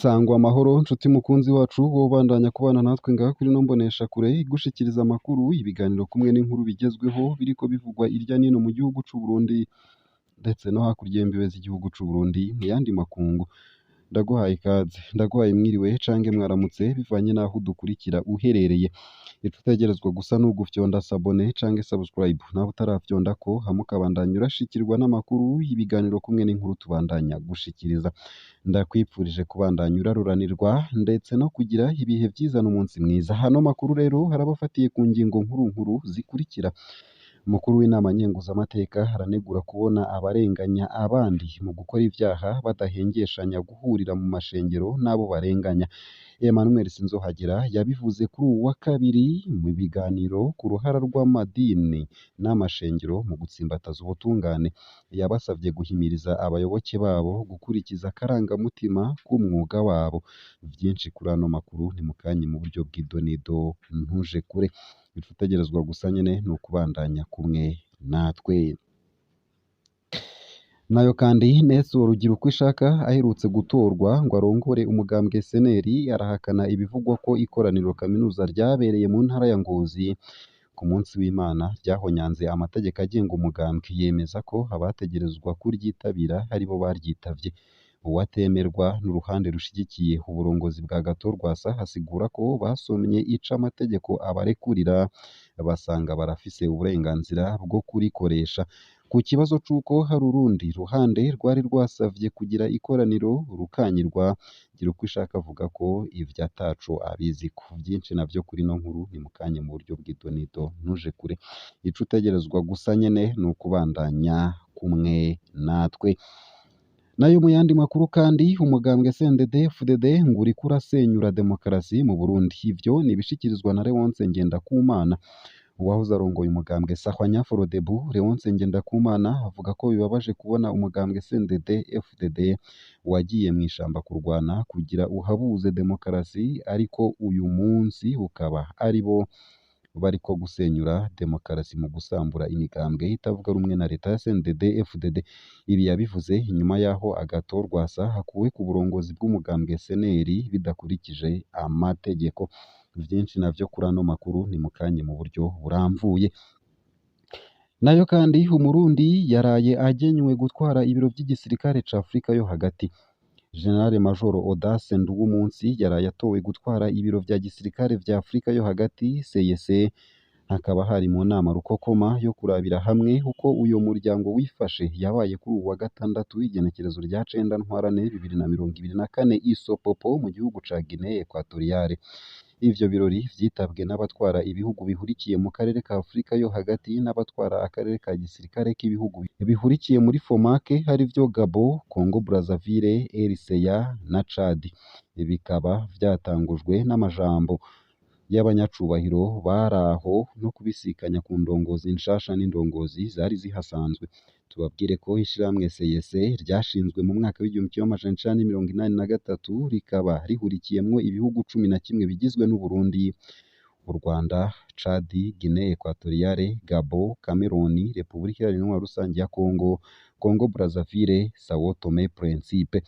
Sangwa amahoro nshuti mukunzi wacu wowe ubandanya kubana natwe ngaha kuri ino mboneshakure igushikiriza amakuru, ibiganiro kumwe n'inkuru bigezweho biriko bivugwa irya nino mu gihugu c'u Burundi ndetse no hakurya y'imbibe z'igihugu c'u Burundi mu yandi makungu. Ndaguhaye ikaze, ndaguhaye mwiriwe canke mwaramutse bivanye n'aho udukurikira uherereye. Ico utegerezwa gusa ni ugufyonda s'abonner canke subscribe nawe utarafyondako, hama ukabandanya urashikirwa n'amakuru, ibiganiro kumwe n'inkuru tubandanya gushikiriza. Ndakwipfurije kubandanya uraruranirwa ndetse no kugira ibihe vyiza n'umunsi mwiza. Hano makuru rero harabafatiye ku ngingo nkuru nkuru zikurikira: Umukuru w'inama nkenguzamateka aranegura kubona abarenganya abandi mu gukora ivyaha badahengeshanya guhurira mu mashengero n'abo barenganya. Emmanuel Sinzohagera yabivuze kuri uwu wa kabiri mu biganiro ku ruhara rw'amadini n'amashengero mu gutsimbataza ubutungane. Yabasavye guhimiriza abayoboke babo gukurikiza akarangamutima k'umwuga wabo. Vyinshi kuri ano makuru ni mukanya mu buryo bw'idonido, ntuje kure. Ico utegerezwa gusa nyene ni ukubandanya kumwe natwe. Nayo kandi Nestor Girukishaka aherutse gutorwa ngo arongore umugambwe SNL arahakana ibivugwa ko ikoraniro kaminuza ryabereye mu ntara ya Ngozi ku munsi w'Imana ryahonyanze amategeko agenga umugambwe, yemeza ko abategerezwa kuryitabira aribo baryitavye. Uwatemerwa n'uruhande rushigikiye uburongozi bwa Gatorwasa asigura ko basomye ico amategeko abarekurira basanga barafise uburenganzira bwo kurikoresha. Ku kibazo c'uko hari urundi ruhande rwari rwasavye kugira ikoraniro rukanyirwa, Girukishaka avuga ko ivyo ataco abiziko. Vyinshi navyo kuri ino nkuru ni mukanya mu buryo bw'idonido, ntuje kure. Ico utegerezwa gusa nyene ni ukubandanya kumwe natwe. Nayo mu yandi makuru kandi, umugambwe CNDD-FDD ngo uriko urasenyura demokarasi mu Burundi. Ivyo ni ibishikirizwa na Leonce Ngendakumana. Uwahoze arongoye umugambwe Sahwanya Frodebu, Leonce Ngendakumana, avuga ko bibabaje kubona umugambwe CNDD-FDD wagiye mw'ishamba kurwana kugira uhabuze demokarasi, ariko uyu munsi ukaba aribo bariko gusenyura demokarasi mu gusambura imigambwe itavuga rumwe na leta ya CNDD-FDD. Ibi yabivuze inyuma y'aho Agathon Rwasa akuwe ku burongozi bw'umugambwe SNL bidakurikije amategeko. Vyinshi navyo kuri ano makuru ni mukanya mu buryo buramvuye. Nayo kandi Umurundi yaraye agenywe gutwara ibiro vy'igisirikare ca Afrika yo hagati. General Major Audace Nduwumunsi yaraye atowe gutwara ibiro vya gisirikare vya Afrika yo hagati CEC, hakaba hari mu nama rukokoma yo kurabira hamwe uko uyo muryango wifashe yabaye kuri uwu wa gatandatu igenekerezo rya 9 Ntwarante 2024 i Sopopo mu gihugu ca Guinée Equatoriale. Ivyo birori vyitabwe n'abatwara ibihugu bihurikiye mu karere ka Afrika yo hagati n'abatwara akarere ka gisirikare k'ibihugu bihurikiye muri FOMAC arivyo Gabon, Congo Brazzaville, RCA na Chad. Bikaba vyatangujwe n'amajambo y'abanyacubahiro baraho no kubisikanya ku ndongozi nshasha n'indongozi zari zihasanzwe. Tubabwire ko ishirahamwe CEC ryashinzwe mu mwaka w'1983, rikaba rihurikiyemwo ibihugu 11 bigizwe n'Uburundi, u Rwanda, Chad, Guinée Equatoriale, Gabon, Cameroon, Repubulika Iharanira Intwaro Rusangi ya Congo, Congo Brazzaville, Sao Tome Principe.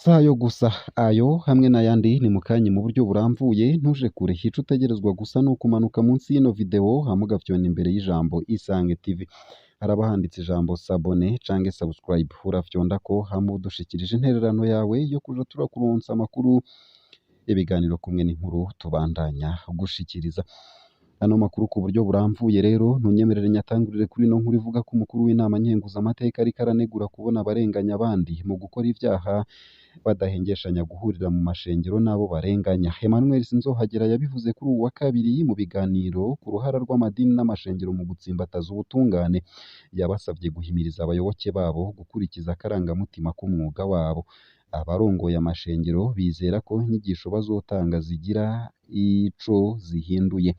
Sayo gusa, ayo hamwe n'ayandi ni mukanya mu buryo buramvuye, ntuje kure. Ico utegerezwa gusa ni ukumanuka munsi y'ino video hama ugafyonda imbere y'ijambo Isange TV. Haraba handitse ijambo s'abonner canke subscribe, urafyondako hama udushikirije intererano yawe yo kuja turakuronsa amakuru, ibiganiro kumwe n'inkuru tubandanya gushikiriza. Ano makuru ku buryo buramvuye rero ntunyemerere nyatangurire kuri ino nkuru ivuga ko umukuru w'inama nkenguzamateka ariko aranegura kubona abarenganya abandi mu gukora ivyaha badahengeshanya guhurira mu mashengero n'abo barenganya. Emmanuel Sinzohagera yabivuze kuri uwu wa kabiri mu biganiro ku ruhara rw'amadini n'amashengero mu gutsimbataza ubutungane. Yabasavye guhimiriza abayoboke babo gukurikiza akarangamutima k'umwuga wabo. Abarongoye amashengero bizera ko inyigisho bazotanga zigira ico zihinduye.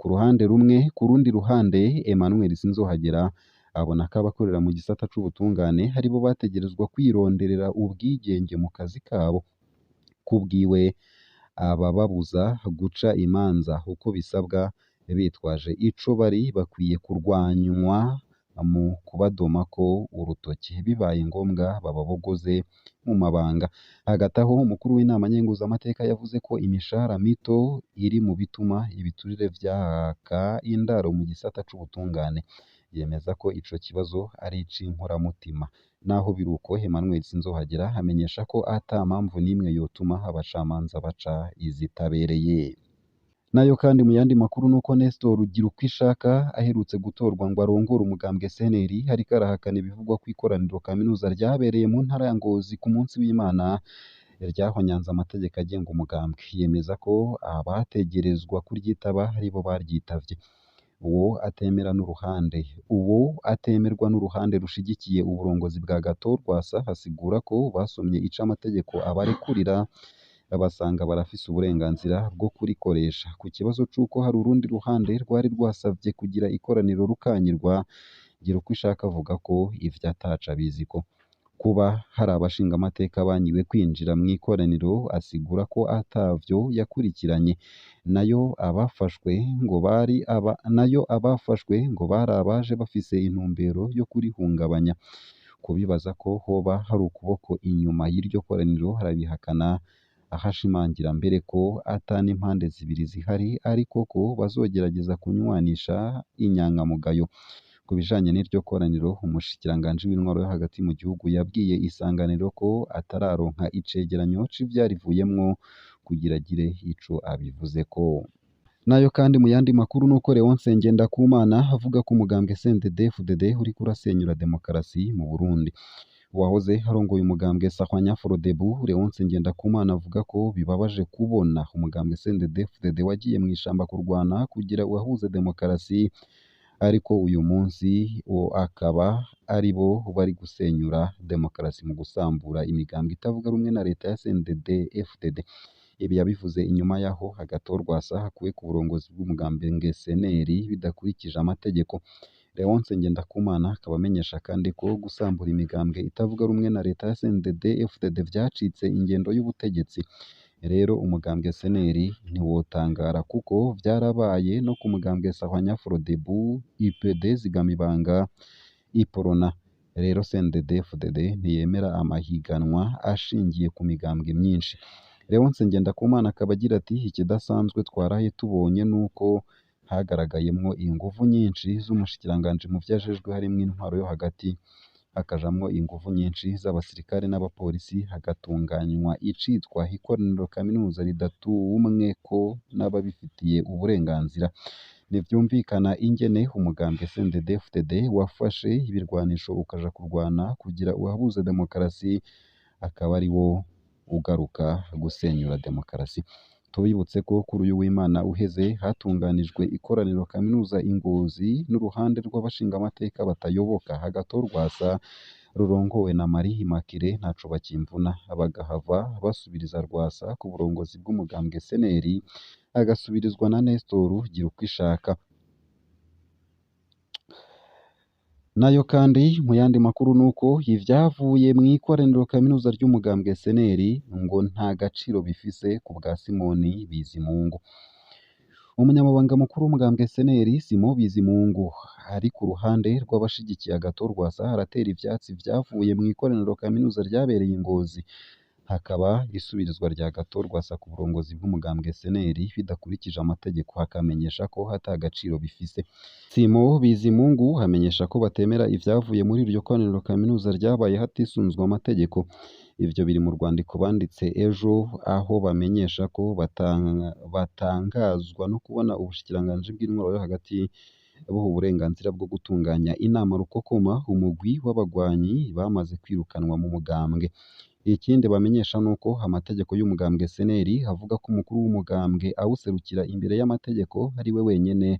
Ku ruhande rumwe, ku rundi ruhande Emmanuel Sinzohagera abona ko abakorera mu gisata c'ubutungane aribo bategerezwa kwironderera ubwigenge mu kazi kabo. Kubwiwe, abababuza guca imanza uko bisabwa bitwaje ico bari bakwiye kurwanywa mu kubadomako urutoki, bibaye ngombwa bababogoze mu mabanga. Hagati aho, umukuru w'inama nkenguzamateka yavuze ko imishahara mito iri mu bituma ibiturire vyaka indaro mu gisata c'ubutungane. Yemeza ko ico kibazo ari ic'inkoramutima. Naho biruko, Emmanuel Sinzohagera amenyesha ko ata mpamvu n'imwe yotuma abacamanza baca izitabereye. Nayo kandi mu yandi makuru nuko Nestor Girukishaka aherutse gutorwa ngo arongore umugambwe CNL, ariko arahakana ibivugwa ko ikoraniro kaminuza ryabereye mu ntara ya Ngozi ku munsi w'Imana ryahonyanze amategeko agenga umugambwe. Yemeza ko abategerezwa kuryitaba aribo baryitavye. Uwo atemerwa n'uruhande rushigikiye uburongozi bwa Gatorwasa asigura ko basomye ico amategeko abarekurira, basanga barafise uburenganzira bwo kurikoresha. Ku kibazo c'uko hari urundi ruhande rwari rwasavye kugira ikoraniro rukanyirwa, Girukwishaka avuga ko ivyo ataco abiziko. Kuba hari abashingamateka banyiwe kwinjira mw'ikoraniro asigura ko atavyo yakurikiranye. Nayo abafashwe ngo bari aba nayo abafashwe ngo bari abaje bafise intumbero yo kurihungabanya. Kubibaza ko hoba hari ukuboko inyuma y'iryo koraniro arabihakana, ahashimangira mbere ko ata n'impande zibiri zihari, ariko ko bazogerageza kunywanisha inyankamugayo. Ku bijanye n'iryo koraniro, umushikiranganji w'intwaro yo hagati mu gihugu yabwiye Isanganiro ko atararonka icegeranyo c'ivyarivuyemwo kugira agire ico abivuzeko. Nayo kandi mu yandi makuru nuko Léonce Ngendakumana avuga ko umugambwe CNDD-FDD uriko urasenyura demokarasi mu Burundi. Uwahoze arongoye umugambwe Sahwanya Frodebu, Léonce Ngendakumana, avuga ko bibabaje kubona umugambwe CNDD-FDD wagiye mw'ishamba kurwana kugira uwahuze demokarasi, ariko uyu munsi uwo akaba ari bo bari gusenyura demokarasi mu gusambura imigambwe itavuga rumwe na leta ya CNDD-FDD. Ibi yabivuze inyuma y'aho Agathon-Rwasa akuwe ku burongozi bw'umugambwe CNL bidakurikije amategeko. Léonce Ngendakumana akaba amenyesha kandi ko gusambura imigambwe itavuga rumwe na leta ya CNDD-FDD vyacitse ingendo y'ubutegetsi. Rero umugambwe CNL ntiwotangara kuko vyarabaye no ku mugambwe Sahwanya Frodebu, UPD Zigamibanga, Iprona. Rero CNDD-FDD ntiyemera amahiganwa ashingiye ku migambwe myinshi. Léonce Ngendakumana akaba agira ati: "Ikidasanzwe twaraye tubonye nuko hagaragayemwo inguvu nyinshi z'umushikiranganji mu vyo ajejwe harimwo intwaro yo hagati, hakajamwo inguvu nyinshi z'abasirikare n'abapolisi, hagatunganywa icitwa ikoraniro kaminuza ridatumweko n'ababifitiye uburenganzira. Ntivyumvikana ingene umugambwe CNDD-FDD wafashe ibirwanisho ukaja kurwana kugira uhabuze demokarasi, akaba ari wo ugaruka gusenyura demokarasi." Tubibutse ko kuri uyu w'Imana uheze hatunganijwe ikoraniro kaminuza i Ngozi n'uruhande rw'abashingamateka batayoboka Agathon-Rwasa rurongowe na Marie Immaculée Ntacobakimvuna, bagahava basubiriza Rwasa ku burongozi bw'umugambwe CNL, agasubirizwa na Nestor Girukwishaka. Nayo kandi mu yandi makuru nuko ivyavuye mw'ikoraniro kaminuza ry'umugambwe CNL ngo nta gaciro bifise ku bwa Simoni Bizimungu. Umunyamabanga mukuru w'umugambwe CNL, Simon Bizimungu, ari ku ruhande rw'abashigikiye Agathon-Rwasa, aratera ivyatsi vyavuye mw'ikoraniro kaminuza ryabereye i Ngozi, hakaba isubirizwa rya Agathon-Rwasa ku burongozi bw'umugambwe CNL bidakurikije amategeko, akamenyesha ko ata gaciro bifise. Simon Bizimungu amenyesha ko batemera ivyavuye muri iryo koraniro kaminuza ryabaye hatisunzwe amategeko. Ivyo biri mu rwandiko banditse ejo, aho bamenyesha ko batangazwa no kubona ubushikiranganji bw'intwaro yo hagati buha uburenganzira bwo gutunganya inama rukokoma umugwi w'abagwanyi bamaze kwirukanwa mu mugambwe. Ikindi bamenyesha nuko amategeko y'umugambwe CNL avuga ko umukuru w'umugambwe awuserukira imbere y'amategeko ari we wenyene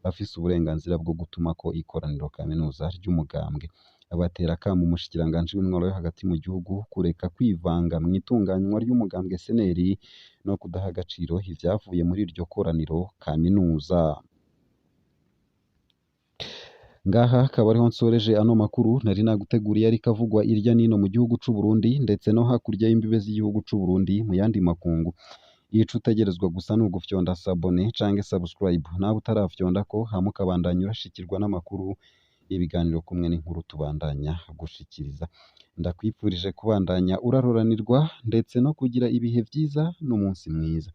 afise uburenganzira bwo gutumako ikoraniro kaminuza ry'umugambwe. Batera akamo umushikiranganji w'intwaro yo hagati mu gihugu kureka kwivanga mw'itunganywa ry'umugambwe CNL no kudaha agaciro ivyavuye muri iryo koraniro kaminuza. Ngaha akaba ariho nsoreje ano makuru nari naguteguriye, ariko avugwa irya nino mu gihugu c'u Burundi ndetse no hakurya y'imbibe z'igihugu c'u Burundi mu yandi makungu. Ico utegerezwa gusa ni ugufyonda sabone canke subscribe, nawe utarafyonda ko hama ukabandanya urashikirwa n'amakuru ibiganiro kumwe n'inkuru tubandanya gushikiriza. Ndakwifurije kubandanya uraroranirwa ndetse no kugira ibihe vyiza n'umunsi mwiza.